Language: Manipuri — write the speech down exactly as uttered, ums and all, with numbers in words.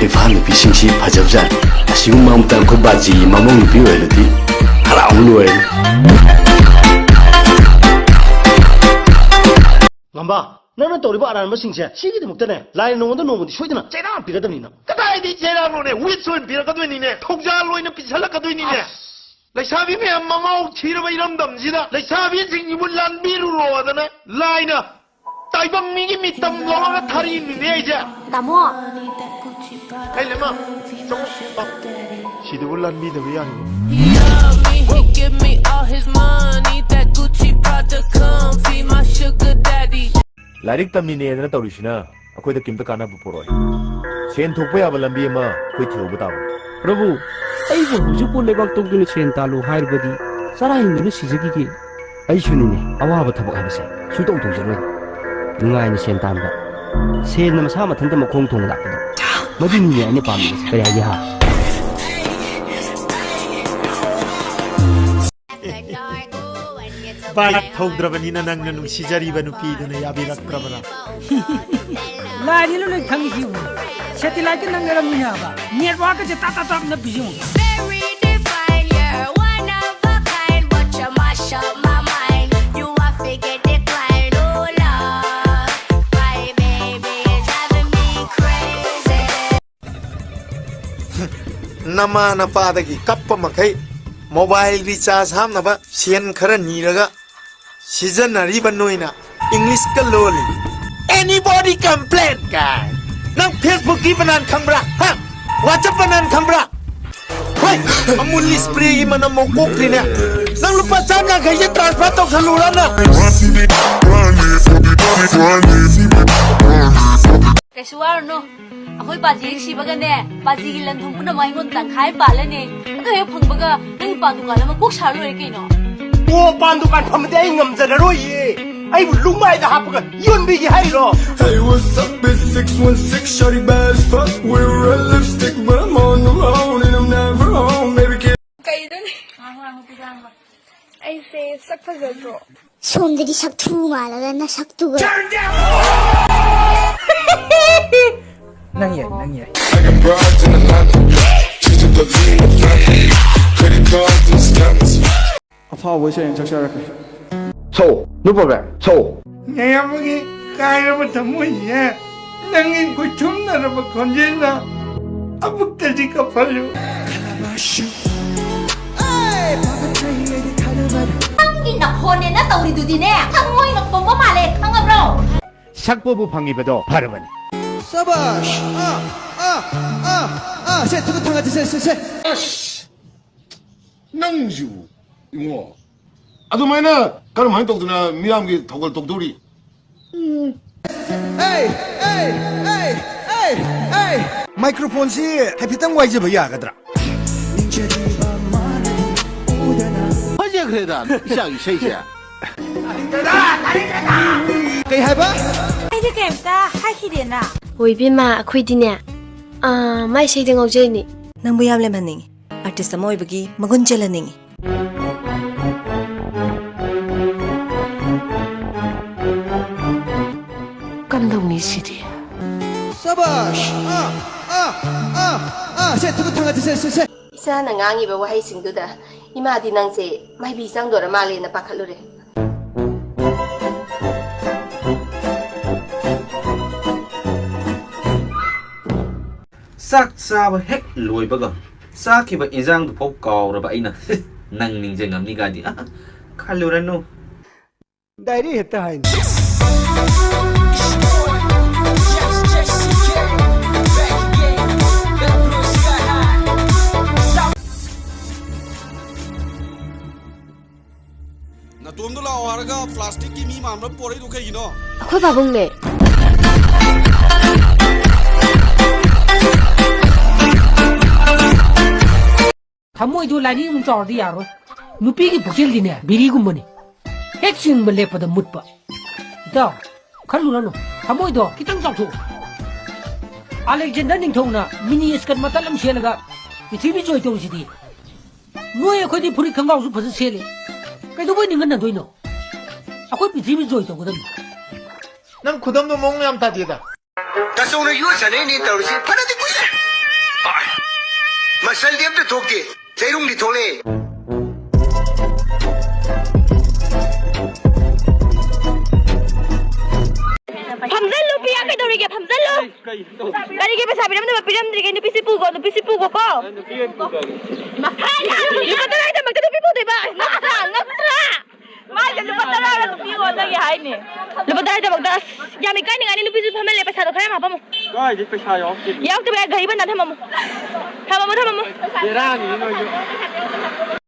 ꯏꯝꯐꯥꯜ ꯅꯨꯄꯤꯁꯤꯡꯁꯤ ꯐꯖꯕꯖꯥꯠꯅꯤ꯫ ꯑꯁꯤꯒꯨꯝꯕ ꯑꯃꯇꯪ ꯑꯩꯈꯣꯏ ꯕꯥꯖꯤꯒꯤ ꯃꯃꯧ ꯅꯨꯄꯤ ꯑꯣꯏꯔꯗꯤ ꯍꯔꯥꯎ ꯂꯣꯏꯔꯦ꯫ ꯉꯝꯕ, ꯅꯪꯅ ꯇꯧꯔꯤꯕ ꯑꯔꯥꯟꯕꯁꯤꯡꯁꯦ ꯁꯤꯒꯤꯗꯃꯛꯇꯅꯦ ꯂꯥꯏꯅ ꯅꯣꯡꯃꯗ ꯅꯣꯡꯃꯗꯤ ꯁꯣꯏꯗꯅ ꯆꯩꯔꯥꯛ ꯑꯃ ꯄꯤꯔꯗꯕꯅꯤ ꯅꯪ꯫ ꯀꯗꯥꯏꯗꯒꯤ ꯆꯩꯔꯥꯛꯅꯣꯅꯦ? ꯋꯤꯠꯁ ꯑꯣꯏꯅ ꯄꯤꯔꯛꯀꯗꯣꯏꯅꯤꯅꯦ, ꯊꯧꯖꯥꯜ ꯑꯣꯏꯅ ꯄꯤꯁꯜꯂꯛꯀꯗꯣꯏꯅꯤꯅꯦ꯫ ꯑꯁ! ꯂꯩꯁꯥꯕꯤ ꯃꯌꯥꯝ ꯃꯃꯥꯎ ꯊꯤꯔꯕ ꯏꯔꯝꯗꯝꯁꯤꯗ ꯂꯩꯁꯥꯕꯤꯁꯤꯡꯁꯤꯕꯨ ꯂꯥꯟꯕꯤꯔꯨꯔꯣꯗꯅ ꯂꯥꯏꯅ ꯇꯥꯏꯕꯪ ꯃꯤꯒꯤ ꯃꯤꯇꯝ ꯂꯧꯔꯒ ꯊꯥꯔꯤꯅꯤꯅꯦ ꯑꯩꯁꯦ꯫ ꯇꯥꯃꯣ! ꯍꯩ ꯂꯩꯃ, ꯆꯪꯉꯣ꯫ ꯁꯤꯗꯕꯨ ꯂꯥꯟꯕꯤꯗꯕ ꯌꯥꯔꯤꯕ? He love me, he give me all his money. That Gucci Prada come be my sugar daddy. ꯂꯥꯏꯔꯤꯛ ꯇꯝꯃꯤꯅꯦꯗꯅ ꯇꯧꯔꯤꯁꯤꯅ ꯑꯩꯈꯣꯏꯗ ꯀꯩꯝꯇ ꯀꯥꯟꯅꯕ ꯄꯨꯔꯛꯑꯣꯏ꯫ ꯁꯦꯟ ꯊꯣꯛꯄ ꯌꯥꯕ ꯂꯝꯕꯤ ꯑꯃ ꯑꯩꯈꯣꯏ ꯊꯤꯍꯧꯕ ꯇꯥꯕꯅꯤ꯫ ꯄ꯭ꯔꯚꯨ, ꯑꯩꯕꯨ ꯍꯧꯖꯤꯛꯄꯨ ꯂꯩꯕꯥꯛ ꯇꯧꯗꯨꯅ ꯁꯦꯟ ꯇꯥꯜꯂꯨ ꯍꯥꯏꯔꯕꯗꯤ ꯆꯔꯥ ꯍꯦꯟꯗꯨꯅ ꯁꯤꯖꯈꯤꯒꯦ꯫ ꯑꯩꯁꯨꯅꯤꯅꯦ, ꯑꯋꯥꯕ ꯊꯕꯛ ꯍꯥꯏꯕꯁꯦ ꯁꯨꯡꯇꯧ ꯇꯧꯖꯔꯣꯏ꯫ ꯅꯨꯡꯉꯥꯏꯅ ꯁꯦꯟ ꯇꯥꯟꯕ, ꯁꯦꯟꯅ ꯃꯁꯥ ꯃꯊꯟꯇ ꯃꯈꯣꯡ ꯊꯣꯡꯅ ꯂꯥꯛꯄꯗꯣ, ꯃꯗꯨꯅꯤꯅꯦ ꯑꯩꯅ ꯄꯥꯝꯃꯤꯕꯁꯦ꯫ ꯀꯔꯤ ꯍꯥꯏꯒꯦ ꯍꯥ? ꯕꯥꯏꯛ ꯊꯧꯗ꯭ꯔꯕꯅꯤꯅ ꯅꯪꯅ ꯅꯨꯡꯁꯤꯖꯔꯤꯕ ꯅꯨꯄꯤꯗꯨꯅ ꯌꯥꯕꯤꯔꯛꯇ꯭ꯔꯕꯔꯥ? ꯂꯥꯏꯅꯤꯅ ꯂꯣꯏ ꯈꯪꯉꯤꯁꯤ ꯌꯦꯡꯉꯨ꯫ ꯁꯦꯇꯤꯂꯥꯏꯠꯀ ꯅꯪꯅꯔꯝꯃꯤꯅꯦ ꯍꯥꯏꯕ꯫ ꯅꯦꯠꯋꯥꯛꯀꯁꯦ ꯇꯥ ꯇꯥ ꯇꯥ ꯅꯞꯄꯤꯁꯤ ꯌꯦꯡꯉꯨ꯫ Very divine, you're one of a kind, but you mash up my mind. You have to get declined, oh Lord. My baby is driving me crazy. ꯅꯃꯥ ꯅꯄꯥꯗꯒꯤ ꯀꯞꯄ ꯃꯈꯩ ꯃꯣꯕꯥꯏꯜ ꯔꯤꯆꯥꯔꯖ ꯍꯥꯞꯅꯕ ꯁꯦꯟ ꯈꯔ ꯅꯤꯔꯒ ꯁꯤꯖꯤꯟꯅꯔꯤꯕ ꯅꯣꯏꯅ ꯏꯪꯂꯤꯁꯀ ꯂꯣꯜꯂꯤ꯫ Anybody complain ꯀꯥꯏ꯫ ꯅꯪ ꯐꯦꯁꯕꯨꯛꯀꯤ ꯕꯅꯥꯟ ꯈꯪꯕ꯭ꯔꯥ? ꯍꯥ? ꯋꯥꯆꯞ ꯕꯅꯥꯟ ꯈꯪꯕ꯭ꯔꯥ? ꯍꯣꯏ, ꯑꯃꯨꯜ ꯁ꯭ꯄ꯭ꯔꯦꯒꯤ ꯃꯅꯝ ꯃꯣꯛ ꯀꯣꯛꯇ꯭ꯔꯤꯅꯦ꯫ ꯅꯪ ꯂꯨꯄꯥ ꯆꯥꯝ ꯌꯥꯡꯈꯩꯁꯦ ꯇ꯭ꯔꯥꯟꯁꯐꯔ ꯇꯧꯁꯜꯂꯨꯔꯅ? ꯀꯩꯁꯨ ꯋꯥꯔꯨꯅꯨ꯫ ꯑꯩꯈꯣꯏ ꯄꯥꯖꯤ ꯍꯦꯛ ꯁꯤꯕꯒꯅꯦ, ꯄꯥꯖꯤꯒꯤ ꯂꯟ ꯊꯨꯝ ꯄꯨꯝꯅꯃꯛ ꯑꯩꯉꯣꯟꯗ ꯇꯪꯈꯥꯏ ꯑꯃ ꯄꯥꯜꯂꯅꯤ꯫ ꯑꯗꯨ ꯍꯦꯛ ꯐꯪꯕꯒ ꯅꯪꯒꯤ ꯄꯥꯟ ꯗꯨꯀꯥꯟ ꯑꯃ ꯀꯣꯛ ꯁꯥꯔ ꯂꯣꯏꯔꯦ ꯀꯩꯅꯣ꯫ ꯑꯣ, ꯄꯥꯟ ꯗꯨꯀꯥꯟ ꯐꯝꯕꯗꯤ ꯑꯩ ꯉꯝꯖꯔꯔꯣꯏꯌꯦ꯫ ꯑꯩꯕꯨ ꯂꯨꯛꯃꯥꯏꯗ ꯍꯥꯞꯄꯒ ꯌꯣꯟꯕꯤꯒꯦ ꯍꯥꯏꯔꯣ? Hey, what's up? It's six one six, shawty bad as fuck. Wear red lipstick, but I'm on the road and I'm never home. Baby, can't ꯀꯩꯗꯅꯦ? ꯑꯩꯁꯦ ꯁꯛ ꯐꯖꯗ꯭ꯔꯣ? ꯁꯣꯝꯗꯗꯤ ꯁꯛꯊꯨ ꯃꯥꯜꯂꯒ ꯅꯁꯛꯇꯨꯒ꯫ ꯅꯪ ꯌꯥꯏ, ꯅꯪ ꯌꯥꯏ꯫ I got broads in Atlanta. Just to put me in the family. Credit cards and scammers. ꯑꯐꯥꯎꯕ ꯏꯁꯩ ꯑꯃ ꯁꯛꯆꯔꯛꯀꯦ꯫ So, no problem. So, ꯅꯌꯥꯝꯕꯒꯤ ꯀꯥꯏꯔꯕ ꯊꯃꯣꯏꯁꯦ ꯅꯪꯒꯤ ꯈꯨꯠꯁꯨꯝꯅꯔꯕ ꯈꯣꯟꯖꯦꯜꯅ ꯑꯃꯨꯛꯇꯗꯤ ꯀꯞꯍꯜꯂꯨ꯫ ꯅꯪꯒꯤ ꯅꯈꯣꯟꯅꯦꯅ ꯇꯧꯔꯤꯗꯨꯗꯤꯅꯦ ꯊꯃꯣꯏꯅ ꯈꯣꯡꯕ ꯃꯥꯜꯂꯦ, ꯈꯪꯉꯕ꯭ꯔꯣ? ꯁꯛꯄꯕꯨ ꯐꯪꯉꯤꯕꯗꯣ ꯐꯔꯕꯅꯤ꯫ ꯁꯕꯥꯁ! ꯑꯥ, ꯑꯥ, ꯑꯥ, ꯑꯥ, ꯁꯦ, ꯊꯨꯅ ꯊꯥꯡꯒꯠꯁꯦ, ꯁꯦ, ꯁꯦ, ꯁꯦ꯫ ꯑꯁ! ꯅꯪꯁꯤꯕꯨ ꯏꯉꯣ, ꯑꯗꯨꯃꯥꯏꯅ ꯀꯔꯝꯍꯥꯏꯅ ꯇꯧꯗꯅ ꯃꯤꯌꯥꯝꯒꯤ ꯊꯧꯒꯜ ꯇꯧꯗꯧꯔꯤ? ꯑꯩ, ꯑꯩ, ꯑꯩ, ꯑꯩ, ꯑꯩ꯫ ꯃꯥꯏꯀ꯭ꯔꯣꯐꯣꯟꯁꯤ ꯍꯥꯏꯐꯦꯠꯇꯪ ꯋꯥꯏꯖꯕ ꯌꯥꯒꯗ꯭ꯔꯥ? ꯐꯖꯈ꯭ꯔꯦꯗ ꯏꯆꯥꯒꯤ ꯏꯁꯩꯁꯦ꯫ ꯀꯩ ꯍꯥꯏꯕ? ꯑꯩꯗꯤ ꯀꯩꯝꯇ ꯍꯥꯏꯈꯤꯗꯦꯅ꯫ ꯍꯣꯏ ꯏꯕꯦꯝꯃ, ꯑꯩꯈꯣꯏꯗꯤꯅꯦ, ꯑꯥ, ꯃꯥꯏ ꯏꯁꯩꯗ ꯉꯥꯎꯖꯩꯅꯦ꯫ ꯅꯪꯕꯨ ꯌꯥꯝ ꯂꯦꯝꯍꯟꯅꯤꯡꯉꯤ꯫ ꯑꯥꯔꯇꯤꯁ ꯑꯃ ꯑꯣꯏꯕꯒꯤ ꯃꯒꯨꯟ ꯆꯦꯜꯍꯟꯅꯤꯡꯉꯤ꯫ ꯀꯝꯗꯧꯅꯤ ꯁꯤꯗꯤ? ꯁꯕꯥꯁ! ꯑꯥ, ꯑꯥ, ꯑꯥ, ꯑꯥ, ꯁꯦ, ꯊꯨꯅ ꯊꯥꯡꯒꯠꯁꯦ, ꯁꯦ, ꯁꯦ, ꯁꯦ꯫ ꯏꯆꯥꯅ ꯉꯥꯡꯉꯤꯕ ꯋꯥꯍꯩꯁꯤꯡꯗꯨꯗ ꯏꯃꯥꯗꯤ ꯅꯪꯁꯦ ꯃꯥꯏꯕꯤ ꯆꯪꯗꯣꯔ ꯃꯥꯜꯂꯦꯅ ꯄꯥꯈꯠꯂꯨꯔꯦ꯫ ꯆꯥꯛ ꯆꯥꯕ ꯍꯦꯛ ꯂꯣꯏꯕꯒ ꯆꯥꯈꯤꯕ ꯏꯟꯖꯥꯡꯗꯨꯐꯥꯎ ꯀꯥꯎꯔꯕ ꯑꯩꯅ ꯅꯪ ꯅꯤꯡꯁꯤꯡꯉꯝꯅꯤ ꯒꯥꯗꯤ ꯈꯜꯂꯨꯔꯅꯨ꯫ ꯗꯥꯏꯔꯤ ꯍꯦꯛꯇ ꯍꯥꯏꯅꯤ꯫ ꯅꯇꯣꯝꯗ ꯂꯥꯛꯑꯣ ꯍꯥꯏꯔꯒ ꯄ꯭ꯂꯥꯁꯇꯤꯛꯀꯤ ꯃꯤ ꯃꯥꯟꯕ ꯄꯣꯔꯛꯏꯗꯣ ꯀꯩꯒꯤꯅꯣ? ꯑꯩꯈꯣꯏ ꯄꯥꯕꯨꯡꯅꯦ꯫ ꯊꯃꯣꯏꯗꯣ ꯂꯥꯏꯅꯤꯡ ꯑꯃꯨꯛ ꯆꯥꯎꯔꯗꯤ ꯌꯥꯔꯣꯏ꯫ ꯅꯨꯄꯤꯒꯤ ꯄꯨꯛꯆꯦꯜꯗꯤꯅꯦ ꯕꯤꯔꯤꯒꯨꯝꯕꯅꯤ꯫ ꯍꯦꯛ ꯆꯤꯡꯕ ꯂꯦꯞꯄꯗ ꯃꯨꯠꯄ꯫ ꯏꯇꯥꯎ, ꯈꯜꯂꯨꯔꯅꯨ꯫ ꯊꯃꯣꯏꯗꯣ ꯈꯤꯇꯪ ꯆꯥꯎꯊꯣꯛꯎ꯫ ꯑꯂꯦꯛꯖꯦꯟꯗꯔ ꯅꯤꯡꯊꯧꯅ ꯃꯤꯅꯤ ꯁ꯭ꯀꯔꯠ ꯃꯇꯠ ꯑꯃ ꯁꯦꯠꯂꯒ ꯄ꯭ꯔꯤꯊꯤꯕꯤ ꯖꯣꯏ ꯇꯧꯔꯤꯁꯤꯗꯤ꯫ ꯅꯣꯏ ꯑꯩꯈꯣꯏꯗꯤ ꯐꯨꯔꯤꯠ ꯈꯪꯒꯥꯎꯁꯨ ꯐꯖ ꯁꯦꯠꯂꯤ꯫ ꯀꯩꯗꯧꯕꯩ ꯅꯤꯡꯍꯟꯅꯗꯣꯏꯅꯣ? ꯑꯩꯈꯣꯏ ꯄ꯭ꯔꯤꯊꯤꯕꯤ ꯖꯣꯏ ꯇꯧꯒꯗꯕꯅꯤ꯫ ꯅꯪ ꯈꯨꯗꯝꯗꯣ ꯃꯑꯣꯡ ꯌꯥꯝ ꯇꯥꯗꯦꯗ꯫ ꯇꯥꯆꯧꯅ ꯌꯣꯠ ꯁꯥꯟꯅꯩꯅꯦ ꯇꯧꯔꯤꯁꯤ꯫ ꯐꯅꯗꯤ ꯀꯨꯏꯔꯦ꯫ ꯃꯁꯜꯗꯤ ꯑꯝꯇ ꯊꯣꯛꯇꯦ꯫ ꯆꯩꯔꯨꯡꯗꯤ ꯊꯣꯛꯂꯛꯑꯦ꯫ ꯐꯝꯖꯜꯂꯨ, ꯄꯤꯌꯥ, ꯀꯩꯗꯧꯔꯤꯒꯦ? ꯐꯝꯖꯜꯂꯨ꯫ ꯀꯔꯤꯒꯤ ꯄꯩꯁꯥ ꯄꯤꯔꯝꯗꯕ? ꯄꯤꯔꯝꯗ꯭ꯔꯤꯒꯦ? ꯅꯨꯄꯤꯁꯤ ꯄꯨꯒꯣ, ꯅꯨꯄꯤꯁꯤ ꯄꯨꯒꯣ ꯀꯣ꯫ ꯂꯨꯄꯥ ꯇꯔꯥꯒꯤꯗꯃꯛꯇ ꯅꯨꯄꯤ ꯄꯨꯗꯣꯏꯕ? ꯉꯛꯇ꯭ꯔꯥ? ꯉꯛꯇ꯭ꯔꯥ? ꯃꯥꯏꯗ ꯂꯨꯄꯥ ꯇꯔꯥ ꯅꯨꯄꯤ ꯑꯣꯟꯗꯒꯦ ꯍꯥꯏꯅꯦ꯫ ꯂꯨꯄꯥ ꯇꯔꯥꯒꯤꯗꯃꯛꯇ? ꯑꯁ, ꯌꯥꯝ ꯏꯀꯥꯏꯅꯤꯡꯉꯥꯏꯅꯤ, ꯅꯨꯄꯤꯁꯨ ꯐꯝꯍꯜꯂꯦ, ꯄꯩꯁꯥꯗꯣ ꯈꯔ ꯌꯥꯝ ꯍꯥꯞꯄꯝꯃꯣ꯫ ꯀꯥꯏꯗꯩ ꯄꯩꯁꯥ ꯌꯥꯎꯔꯛꯇꯦ? ꯌꯥꯎꯔꯛꯇꯕ ꯌꯥꯏ, ꯒꯥꯔꯤ ꯕꯟꯗꯥ ꯊꯝꯃꯝꯃꯣ꯫ ꯊꯝꯃꯝꯃꯣ, ꯊꯝꯃꯝꯃꯣ꯫ ꯕꯦꯔꯥꯅꯤꯅꯦ ꯅꯣꯏꯁꯨ꯫